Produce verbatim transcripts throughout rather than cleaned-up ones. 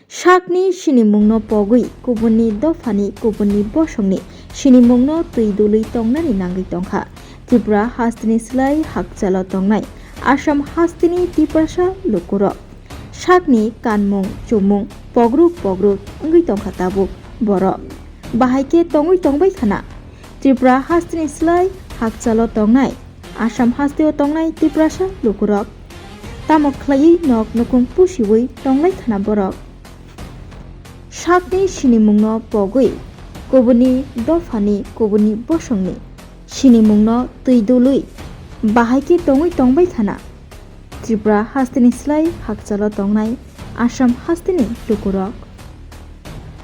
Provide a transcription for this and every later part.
Sakni sinimungno pogwi kubunni dophani kubunni bosongni sinimungno twi dului tongnani nangwi tongkha. Tripura hasteni slai hakchalo tongnai Assam hasteni Tiprasa lukurok. Sakni kanmung chumung pogruk pogruk wngwi tongkha tabuk borok. Bahai khe tongwi tongbai khana. Tripura hasteni slai hakchalo tongnai Assam hasteo tongnai Tiprasa lukurok. Tamo khlaiwi nok nukhung pusiwi tonglai khana borok. Sakni sinimungno pogwi kubuni dophani kubuni bosongni sinimungno twi dului bahai khe tongwi tongbai khana. Tripura hasteni slai hakchalo tongnai Assam hasteni lukurok.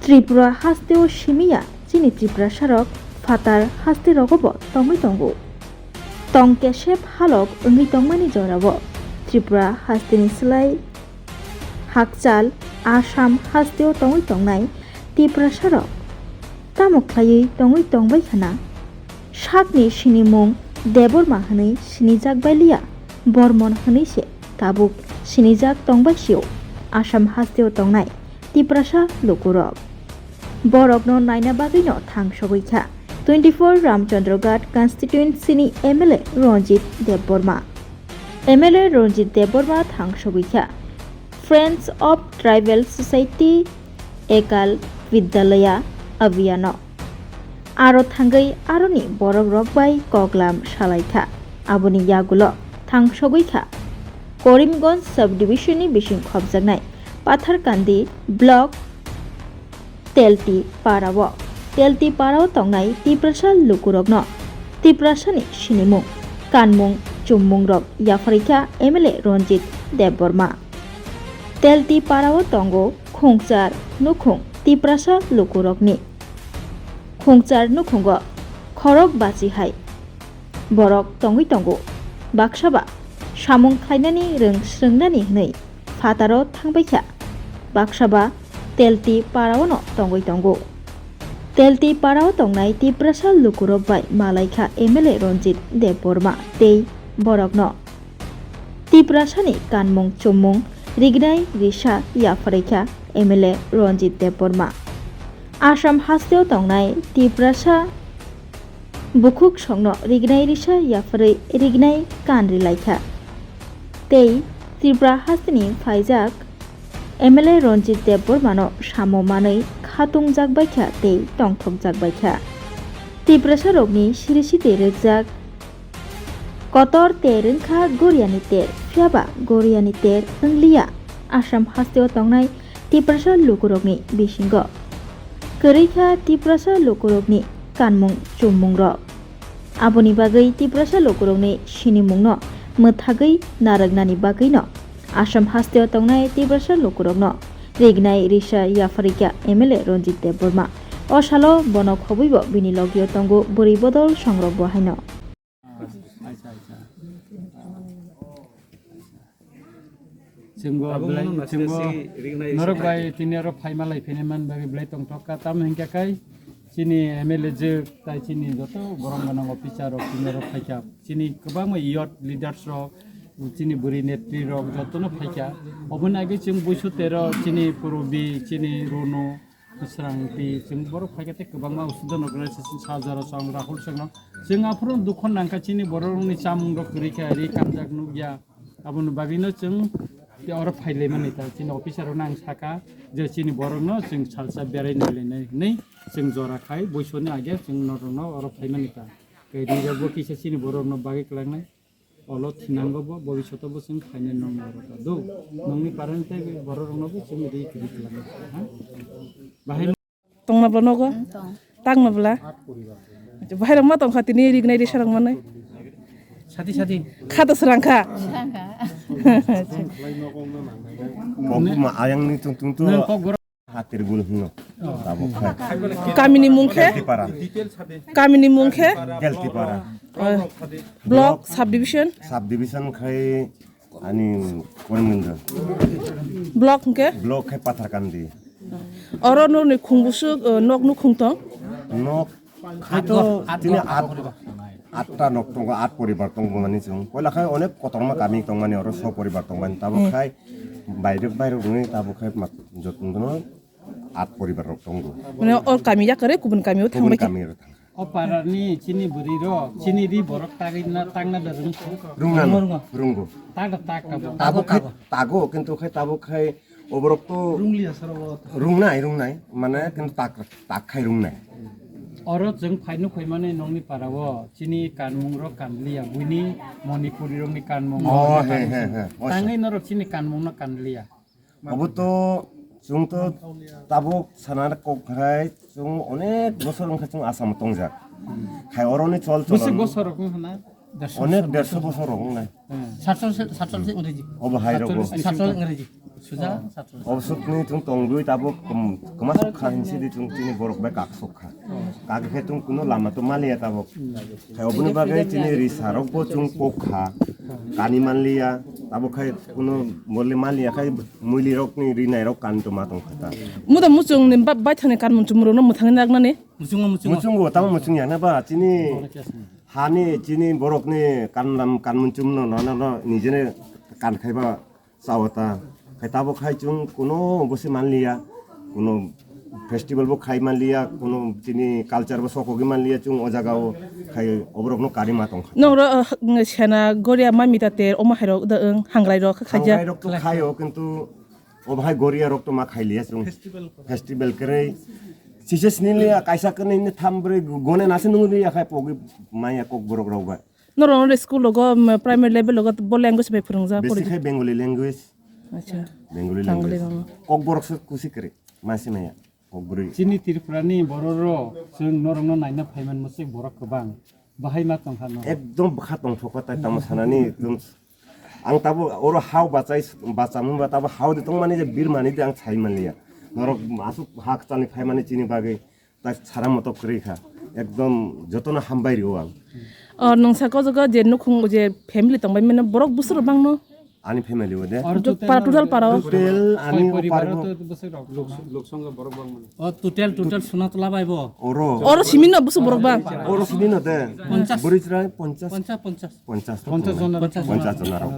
Tripura hasteo simiya chini Tiprasarok phatar hasterogobo tongwi tongo. Tong kesep halok wngwi tongmani jorao Tripura hasteni slai hakchal Assam hasteo tongwi tongnai Tiprasarok tamo khlaiwi tongwi tongbai khana. Sakni sinimung Debbarma hwnwi sinijak bailiya, Bormon hwnwi se tabuk sinijak tongbai sio Assam hasteo tongnai Tiprasa lukurok. Borokno naina bagwino thang sogwi kha twenty-four Ramchandra Ghat constituency ni M L A Ranjit Debbarma. M L A Ranjit Debbarma thang sogwi kha Friends of Tribal Society Ekal Vidyalaya Abhiyano. Aro thangwi aroni borokrok bai koklam salai kha. Aboni yagulo thang sogwi kha Karimganj subdivision ni bising khopjaknai Patharkandi block Telti Parao. Telti Parao tongnai Tiprasa lukurokno Tiprasani sinimung, kanmung, chummungrok yapharwi kha M L A Ranjit Debbarma. Telti Parao tongo khungchar nukhung Tiprasa lukurokni. Khungchar nukhungo khorok bachi hai borok tongwi tongo. Baksa ba samung khlainani rwng srwngnani hwnwi phataro thangbai kha. Baksa ba Telti Paraono tongwi tongo. Telti Parao tongnai Tiprasa lukurok bai malai kha M L A Ranjit Debbarma tei borokno Tiprasani kanmung chumung rignai risa yapharwi kha M L A Ranjit Debbarma. Assam hasteo tongnai Tiprasa bukhuk songno rignai risa yapharwi rignai kan rilai kha. Tei Tripura hasteni phaijak M L A Ranjit Debbarmano samo manwi khatungjak bai kha tei tongthokjak bai kha. Tiprasarokni siri site rwkjak kotor ter wngkha Goriani ter, phiyaba Goriani ter wngliya Assam hasteo tongnai Tiprasa lukurokni bisingo. Kwrwi kha Tiprasa lukurokni kanmung chummungrok. Aboni bagwi Tiprasa lukurokni sinimungno mwthagwi narwknani bagwino Assam hasteo tongnai Tiprasa lukurokno rignai risa yapharwi kha M L A Ranjit Debbarma. O salo bono khobwibo bini logio tongo bwrwi bodol songrokbo haino. Chwngbo Abo belai, mano chwngbo nasi rignai norok risa bai tini oro phaima lai phini man bagwi belai tongthok kha. Tamo hinkhe kai chini M L A jwk tai chini joto borom gwnang officer rok tini oro phaikha. Chini kwbangma youth leaders rok, chini bwrwi netri rok jotono phaikha. Oboni agwi chwng buisu tero chini Purubi, chini Runu, Srangti, chwng borok phaikha tei kwbangma usudon organization sajaro chwng Rahul chwngno. Chwng aphuru dukho nangkha chini borok rokni chamung rok kwrwi kha, ri kamjak nukya. Aboni bagwino chwng tei oro phailaimani ta, chini officer rokno ang sakha je chini borokno chwng salsa berai nailainai hinwi chwng jora khai buisoni age chwng norokno oro phaimani ta. Tei ri rokbo kisa chini borokno bagwi kwlangnai, olo thinango bo, bobishoto bo chwng phainai nong oro ta do. Nongni parani tei borok rokno bo chwng ri kwrwi kwlangnai, ha? Bahai Tongna bla nogo? Tong. Tangna bla? Bahai rok ma tongkha tini rignai risa rok manai. Sati sati. Kha to srang kha. Kokma ayang ni tung tung to. Nang kok gor- Hatir bul hino. Tabuk khai. Kamini mung khe? Deltipara. Kamini mung khe? Deltipara. Block, subdivision? Subdivision khai ani Korimganj. Block hwnkhe? Block khai Patharkandi. Oro norni khungbusuk, uh, nok nukhung tong? Nok khai to tini at, atta nok tongo, at poribar tongo mani chwng. Poila khai onek kotorma kami tongmani oro so poribar tongmani. Tabuk khai Bairok, bairok rwngwi tabuk khe mat-, jotono at poribar rok tongo. Mane o kami yakarwi kubun kamio kubun thangbai khe. Kami rok thang. O parani chini bwrwi rok, chini ri borok tagwi na, tangna da rwng. Rungna, rungna, runggo. Tag da tag abo. Tabuk khai, tago, kintu khai tabuk khai oborok to rungnai, rungnai, mane kintu tak, tak khai rungnai. Oro chwng phaino khoimani nokni parao chini kanmung rok kanliya, buini Manipuri rokni kanmung. Oh, he, he, he. Tangwi norok chini kanmung no kanliya. Obo to chwng to tabuk sana kok khai chwng onek bosor wngkha chwng Assam tongjak. Khai oroni chol chol. Bwswk bosor rok wngkha na? Onek derso bosor rok wngnai. Satchal se, satchal se Ingreji. Obo hai rok bo. Satchal Ingreji. Suja satchal. Obo sukni chwng tongwi tabuk kwma sok kha hinsi di chwng chini borok bai kak sok kha. Kagwi khe chwng kuno lama to maliya tabuk. Khai oboni bagwi chini risa rok bo chwng kok kha. Kani manliya, tabuk khai kuno moli manliya khai muili rok ni rinai rok kan to ma tong kha ta. Muda muchung ni ba-, baithang ni kan muchung rok no mwthang ni nak nani? Muchungo, muchungo. Muchungo, tamo muchung ya na ba chini hani chini borok ni kan lam kan muchung no no no nije ne kan khai ba. Chao ta. Khai tabuk khai chwng kuno bosi manliya, kuno festival bo khai manliya, kuno chini culture bo sokogwi manliya chwng o jaga o khai oborok no karima tongkha. Nokro, uh, sena goria ma mita ter omo hai rok da wng hangrai rok khaja. Hangrai rok to khaio kintu o bahai goria rok to ma khailiya chwng. Festival kwrwi. Sise sini liya kaisa kwnwi ni tham brwi gone nase nungwi liya khai pogwi maya kok borok rok ba. Norok nore school logo, mm, primary level logo bo language bai phwrwngjak. Besi khai Bengali language. Acha. Bengali language. Kokborok se kusi kwrwi. Masi maya. Kokbrwi. Chini Tripura ni borok rok chwng norok no naina phaiman mwswk borok kwbang. Bahai ma tongkha no. Ekdom bwkha tongthok kha tai tamo sanani ekdom. Ang tabo oro hao bachai bachamung ba tabo hao de tongmani je birmani de ang sai manliya. Norok asuk ha kwchani phaimani chini bagwi. Tak sara motok kwrwi kha. Ekdom jotono hambai rio ang. O, nwng saka o jaga je nukhung je family tongbai mano borok bwswk rok bangno? Ani family o de? Para total para o? Total ani o paribo. O total, total suna tola bai bo? Oro. Oro simi no bwswk borok bang? Oro simi no de. Ponchas. Bwrwi chwrai ponchas. Ponchas, ponchas. Ponchas. Ponchas jona. Ponchas jona rok.